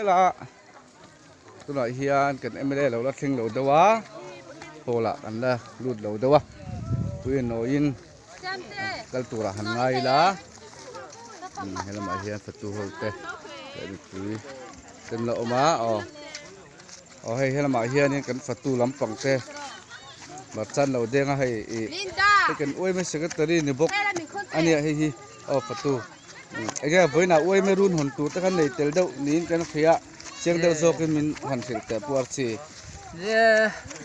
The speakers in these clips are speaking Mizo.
zel a tunah hian kan mla lo la thleng lo deuh a hall ah kan la lut lo deuh a tui nawiin kal turah han ngai ila he lamah hian fatu ho te leh mipui te an la awm a aw aw hei helamah hianin kan fatu lampang te marchan lo deng a hei ih hei kan uaime secretary ni bawk a nia hei hi aw fatu enge vawiinah uaime run hawn tur te khan nei tel deuh niin kan hria chiang deuh zawkin min han hrilh teh puar chi.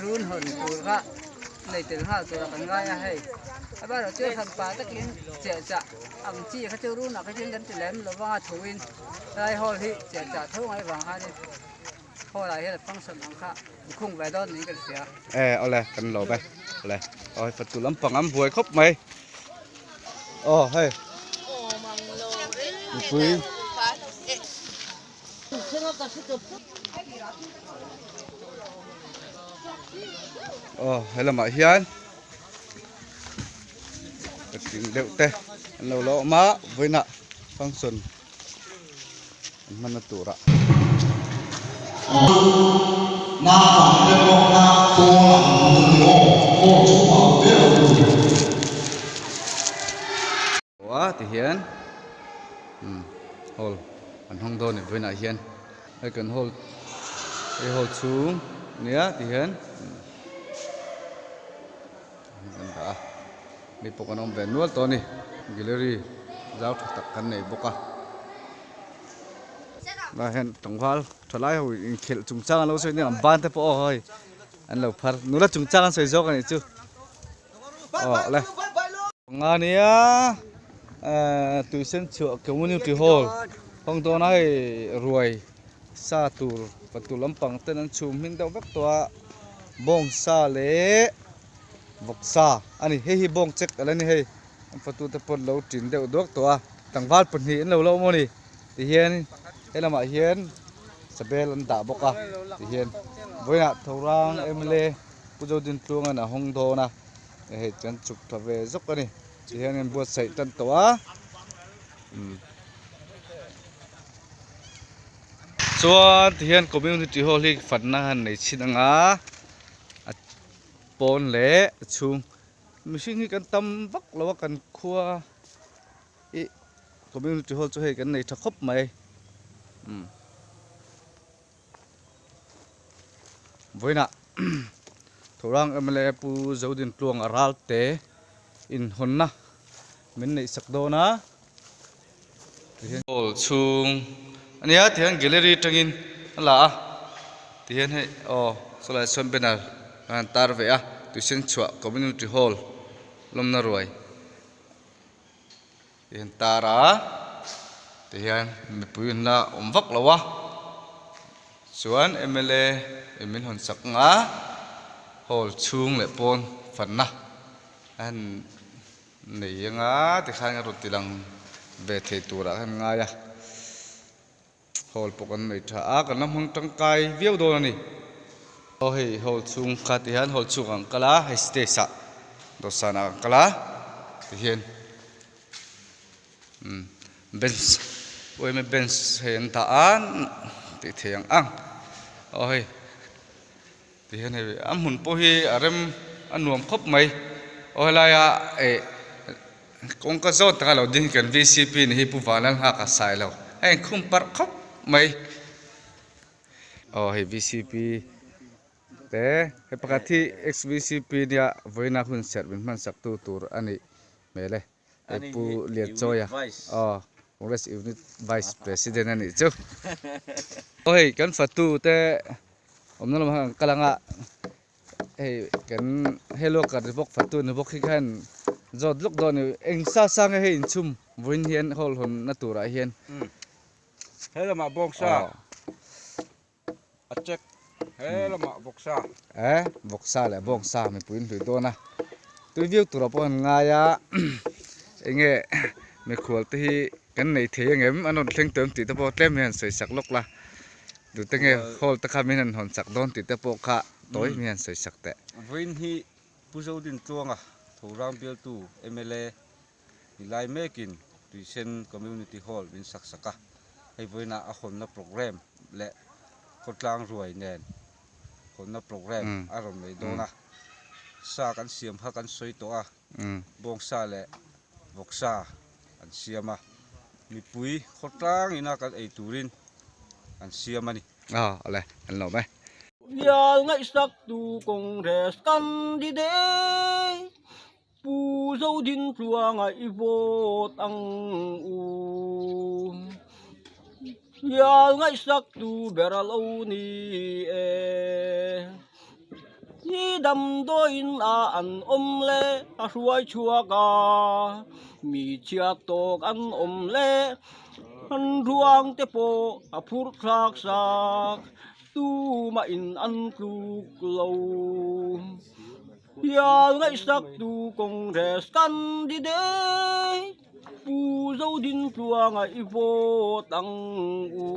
Run hawn tur kha nei tel nghal tura kan ngai a hei amaherawh chu hran pah takin chehchah ang chi kha chu runah kha chuan kan ti lem lo vang a thuin helai hall hi chehchah tho ngai vang khanin hall ah hian a function ang kha an khung ve dawn niin ka hria. E awle kan lo ve awle aw hei fatu lampang an buai khawp mai aw hei mipui. Aw he lamah hian patling deuh te an lo la awm a vawiinah function an hmanna turah. A ti hian umm hall an hawng dawn ni vawiinah hian hei kan hall hei hall chhung ania ti hian kan dah a mi pawh kan awm ve nual tawh a ni gallery zau tha tak kan nei bawk a tunah hian tlangval tha lai ho inkhelh chungchang an lo sawi nia an ban te pawh aw hei an lo phar nula chungchang an sawi zawk a nih chu aw le. Nga nia tuisen chhuah community hall hawng dawn a hei ruai sa tur fatu lampang ten an chhum hmin deuh vek tawh a bawng sa leh vawk sa a ni hei hi bawng check a la ni hei an fatu te pawh an lo tin deuh duak tawh a tlangval pahnih an lo la awm a ni tihian helamah hian sabel an dah bawk a tihian vawiinah Thorang mla Pu Zodintluanga'n a hawng dawn a. Hei chuan chhuk tha ve zawk a ni ti hian an buatsaih tan tawh a umm chuan ti hian community hall hi fanna han nei chhin ang a a pawn leh a chhung mihring hi kan tam vak lo a kan khua ih community hall chu hei kan nei tha khawp mai umm. Vawiinah Thorang mla Pu Zodintluanga Ralte inhawnna min neih sak dawn a tihian hall chhung a nia tihian gallery atangin a la a tihian hei aw sawlai sawn banner an han tar ve a tuisen chhuah community hall lawmna ruai. Tihian tar a tihian mipui an la awm vak lo a chuan mla in min hawn sak ang a hall chhung leh pawn fanna a han nei ang a tikhan a rawn ti lang ve thei turah khan ngai a hall pawh kan nei tha a kan la hmang tangkai viau dawn a ni aw hei hall chhung kha tihian hall chhungah an kal a hei stage ah dawhsanah an kal a tihian umm bench uaime bench hei an dah a tih theih ang ang aw hei tihian hei a hmun pawh hi a rem a nuam khawp mai aw helaia eh kawngka zawt taka lo ding kan vcp ni hi pu Vanlalnghaka Sailo a inkhum parh khawp mai aw hei vcp te hei pakhat hi ex vcp nia vawiina hun serh min hman sak tu tur a nih hmel e. Hei Pu Lianchawia aw Congress Unit Vice President a nih chu. Aw hei kan fatu te awmna lamah khan kan kal ang a, hei kan hello kar ni bawk fatu ni bawk hi khan zawt lawk dawn a ni. Eng sa sa nge hei inchhum vawiin hian hall hawnna turah hian. He lamah bawngsa. A check he lamah vawksa. E vawksa leh bawngsa mipui in hlui dawn a tui viau turah pawh an ngai a enge mikhual te hi kan nei thei angem an rawn thleng tawh em tih te pawh tlem hian sawi sak lawk la tute nge hall te kha min han hawn sak dawn tih te pawh kha tawi mi han sawi sak teh. Vawiin hi Pu Zodintluanga Thorang bialtu mla ni lai mekin Tuisen Community Hall min sak sak a, hei vawiinah a hawnna programme. leh khawtlang ruai nen hawnna program a rawn nei dawn a, sa kan siam kha kan sawi tawh a, bawngsa leh vawksa an siam a, mipui khawtlang ina kan ei turin an siam a ni. Aw awle kan lawm e. Bial ngaihsak tu Congress candidate Pu Zodintluanga i vote ang u. Bial ngaihsak tu ber a lo ni e. Ni damdawiin a an awm le a hruai chhuak a, mi chhiat tawk an awm le an ruang te pawh a phurh thlak sak tumah in an tluk lo. Bial ngaihsak tu Congress candidate Pu Zodintluanga i vote ang u.